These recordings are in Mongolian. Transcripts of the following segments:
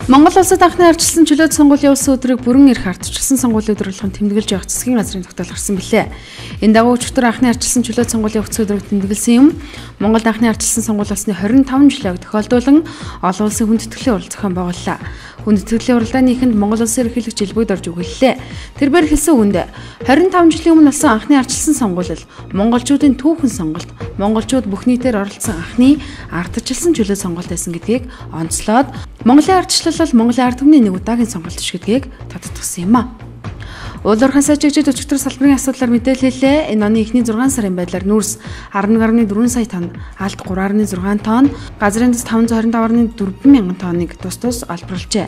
Монгол улсад анхны ардчилсан чөлөөт сонгуулийн улсын өдрийг бүрэн эрх ардчилсан сонгуулийн өдөр болгон тэмдэглэж явах засгийн газрын тогтоол гарсан билээ. Энэ дагуу өчигдөр анхны ардчилсан чөлөөт сонгуулийн улсын өдрийг тэмдэглэсэн юм. Монголд анхны ардчилсан сонгуул болсны 25 жилийг тохиолдуулан олон улсын хүндэтгэлийн урал зохион байгууллаа. Хүндэтгэлийн уралдааны эхэнд Монгол улсын ерөнхийлөгч Элбэг дорж өгүүллээ. Тэрбээр хэлсэн үгэнд 25 жилийн өмнө болсон анхны ардчилсан сонгуул монголчуудын түүхэн сонголт, монголчууд бүх нийтээр оролцсон анхны ардчилсан чөлөөт сонголт байсан гэдгийг онцлоод Монголын ардчлал бол Монголын ард түмний нэг удаагийн сонголт биш гэдгийг тодтогсон юм а. Уул уурхайн сайжигчид өчигдөр салбарын асуудлаар мэдээлэл хэллээ. Энэ оны эхний 6 сарын байдлаар нүүрс 11.4 сая тонн, алт 3.6 тонн, газрын дэс 525.4 мянган тонныг тус тус олборлжээ.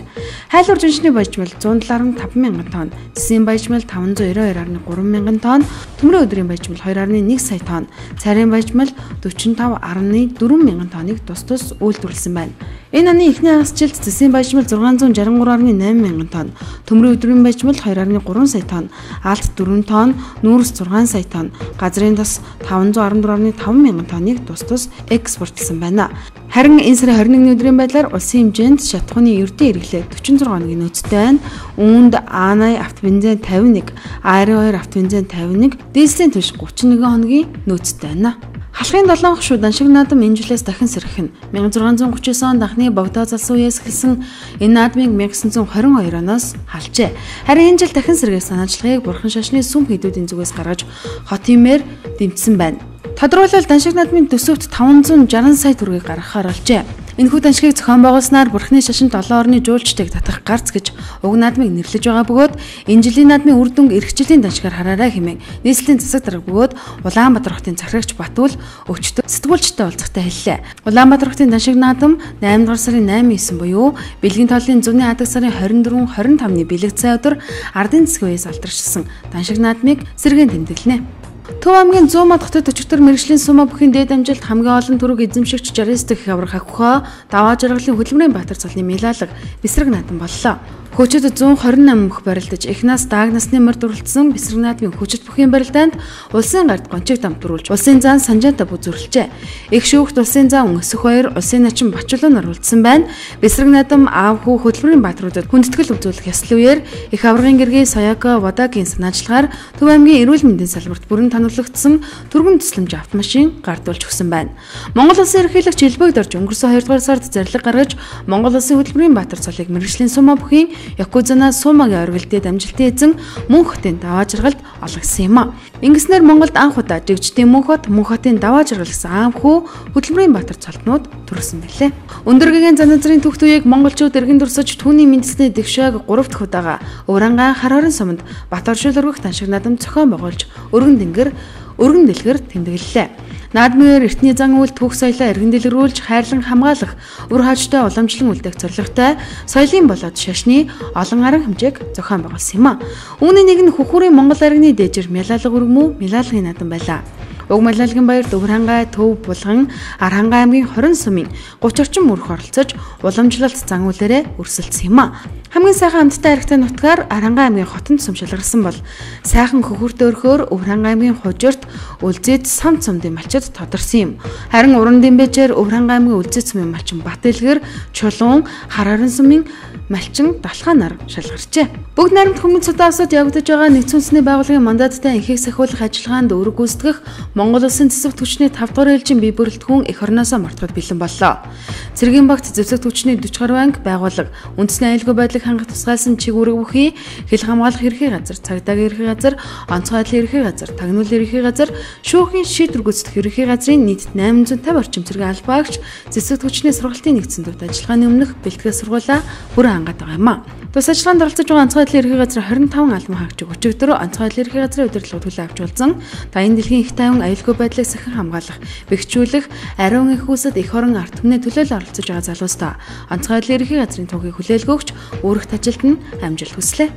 Хайлуур жиншний баяжмал 107.5 мянган тонн, зэсийн баяжмал 592.3 мянган тонн, төмрийн өдрийн баяжмал 2.1 сая тонн, цайрын баяжмал 45.4 мянган тонныг тус тус үйлдвэрлэсэн байна. Энэ оны эхний хагас жилд зэсийн баяжмал 663.8 мянган тонн, төмрийн өдрийн баяжмал 2.3 сая тонн, алт 4 тонн, нүүрс 6 сая тонн, газрын тос 514.5 мянган тонныг тус тус экспортлсон байна. Харин энэ сарын 21-ний өдрийн байдлаар улсын хэмжээнд шатахууны ердийн хэрэглээ 46 хоногийн нөөцтэй байна. Үүнд А80 автобензин 51, А92 автобензин 51, дизелийн түвш 31 хоногийн нөөцтэй байна. Халахын долоон хошуу Даншиг наадам энэ жилээс дахин сэргэх нь 1639 онд анхны богдоо залсан үеэс эхэлсэн энэ наадмыг 1922 оноос халжээ. Харин энэ жил дахин сэргээх санаачлагыг бурхан шашны сүм хийдүүдийн зүгээс гаргаж хотын мэр дэмжсэн байна. Тодорхойлбол Даншиг наадмын төсөвт 560 сая төгрөгийг гаргахаар болжээ. Энэхүү даншгийг зохион байгуулснаар бурхны шашинд олон орны жуулчдыг татах гарц гэж уг наадмыг нэрлэж байгаа бөгөөд энэ жилийн наадмын үр дүнг эх жилийн даншгаар хараарай хэмээн нийслэлийн засаг дарга бөгөөд Улаанбаатар хотын захирагч Батүл өчтөр сэтгүүлчтэй уулзахдаа хэллээ. Улаанбаатар хотын даншиг наадам 8 дугаар сарын 8-9 буюу бэлгийн тооллын зүүнний адаг сарын 24, 25-ны бэлэг цай өдөр ардын засгийн үеэс алдаршилсан даншиг наадмыг сэргээн тэмдэглэнэ. Төв аймгийн Зуумад хотод өчигдөр мэргэжлийн сума бүхийн дээд амжилт хамгийн олон түрэг эзэмшигч 69 дэх хавар хавхаа даваа жаргалын хөдөлмөрийн Баатар цолны Милалаг бэсрэг наадам боллоо. Хөгжид 128 мөх барилдаж их нас дааг насны морд уралдсан бэсрэг наадмын хөгжид бүхийн барилдаанд улсын гард гончиг дамтруулж улсын зан санжаантай бүзүрлжээ. Их шүүхт улсын зан Өсөх хоёр улсын начин Бачулуун оролцсон байна. Бэсрэг наадам аав хүү хөдөлмөрийн баатруудад хүндэтгэл үзүүлэх ёслол үеэр их аваргын гэргийн Саяка Вадагийн санаачлагаар Төв аймгийн эрүүл мэндийн салбарт бүрэн танилцагдсан түргэн төслөмж автомашин гардуулж өгсөн байна. Монгол улсын ерөнхийлөгч Элбэг дорж өнгөрсөн 2 дугаар сард зарлиг гаргаж Монгол улсын хөдөлмөрийн Баатар цолыг мэргэжлийн сума бүхийн Якузана Сумагийн оргил дээд амжилтын эзэн Мөнх хотын даваа жаргалд олгосон юм а. Ингэснээр Монголд анх удаа жигждийн Мөнх хот, Мөнх хотын даваа жаргал гэсэн аав хүү хөдөлмөрийн Баатар цолтнууд төрсөн байлээ. Өндөр гэгээн зан назрын түүх үеийг монголчууд эргэн дүрсэж түүний мэдсэний дэвшээг 3 дахь удаага Урангаан хар хорон суманд Бат оршил өргөх даншиг наадам зохион байгуулж өргөн тэнгэр өргөн дэлгэр тэмдэглэлээ. Наадмын үеэр эртний зан үйл түүх соёлоо эргэн дэлгэрүүлж хайрлан хамгаалах, үр хойчтой уламжлан үлдээх зорилготой соёлын болоод шашны олон арга хэмжээг зохион байгуулсан юм а. Үүний нэг нь Хөхүүрийн Монгол аргины дээжэр Мялалга өргөмүү Мялалгын наадам байлаа. Уг Малалгийн баярт Өвөр хангай, Төв, Булган, Архангай аймгийн 20 сумын 30 орчим мөрөх оролцож уламжлалт зан үйлээрээ өрсөлдсөн юм а. Хамгийн сайхан амттай аригтай нутгаар Архангай аймгийн хотонд сум шалгарсан бол сайхан хөхөрт өрхөөр Өвөр хангай аймгийн Хужирт Үлзийд сам цумдын малчид тодорсон юм. Харин Уран дэмбэжээр Өвөр хангай аймгийн Үлзий сумын малчин Бат-Дэлгэр, Чулуун, Хар хорон сумын малчин Далхаанаар шалгарчээ. Бүгд найрамд Хүмүүст Судаасад явагдаж байгаа нэгдсэн үндэсний байгууллагын мандаттай энхийг сахиулах ажиллагаанд үүрэг гүйцэтгэх Монгол улсын зэвсэг түвшний 5 дугаар ээлжийн бие бүрэлдэхүүн эх орноосоо мартахад бэлэн боллоо. Цэргийн багт зэвсэг түвшний 40 гаруй анги байгууллага үндэсний аюулгүй байдлыг хангах тусгайлсан чиг үүрэг бүхий хил хамгаалах ерхий газар, цагдаагийн ерхий газар, онцгой байдлын ерхий газар, тагнуулын ерхий газар, шүүхийн шийдвэр гүйцэтгэх ерхий газрын нийт 850 орчим цэргийн албаагч зэвсэг түвшний сургалтын нэгдсэн төвд ажиллагааны өмнөх бэлтгэл сургуулаа бүрэн хангаад байгаа юм а. Тус ажиллагаанд оролцож байгаа онцгой байдлын ерхий газар 25 албан хаагчид өчигдөр онцгой байдлын ерхий газрын удирдлага төлөө авч уулзсан даян дэлхийн их тайван аюулгүй байдлыг сахин хамгаалах, бэхжүүлэх, ариун их усад эх орон ард түмний төлөөлөл оролцож байгаа залуустаа онцгой байдлын ерхий газрын түүхийг хүлээлгөөгч үүрэгт ажилд нь амжилт хүслээ.